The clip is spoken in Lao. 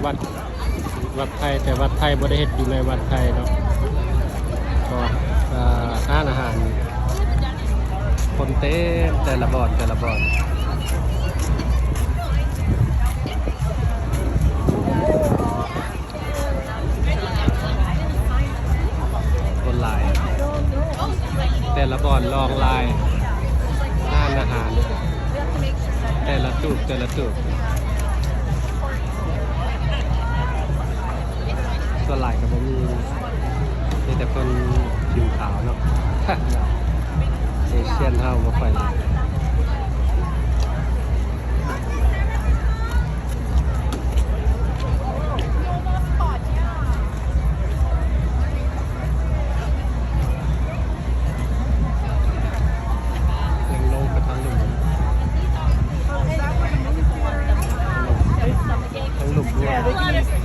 ວັດ ວັດໄທ ແຕ່ວັດໄທບໍ່ໄດ້ເຮັດຢູ່ໃນວັດໄທເນາະ ກໍ ເອີ ຮ້ານອາຫານ ຄົນເຕັມແຕ່ລະບ່ອນ ແຕ່ລະບ່ອນ. ຄົນຫຼາຍ ແຕ່ລະບ່ອນລອງລາຍ ຮ້ານອາຫານ ແຕ່ລະຕູບ ແຕ່ລະຕູບ ສ່ວນຫຼາຍກໍບໍ່ມີ ມີແຕ່ຄົນຜິວຂາວເນາະ ເອເຊຍນເຮົາບໍ່ຄ່ອຍຫຼາຍ. ຍັງລົງໄປທາງລຸ່ມ ທາງລຸ່ມດ້ວຍ.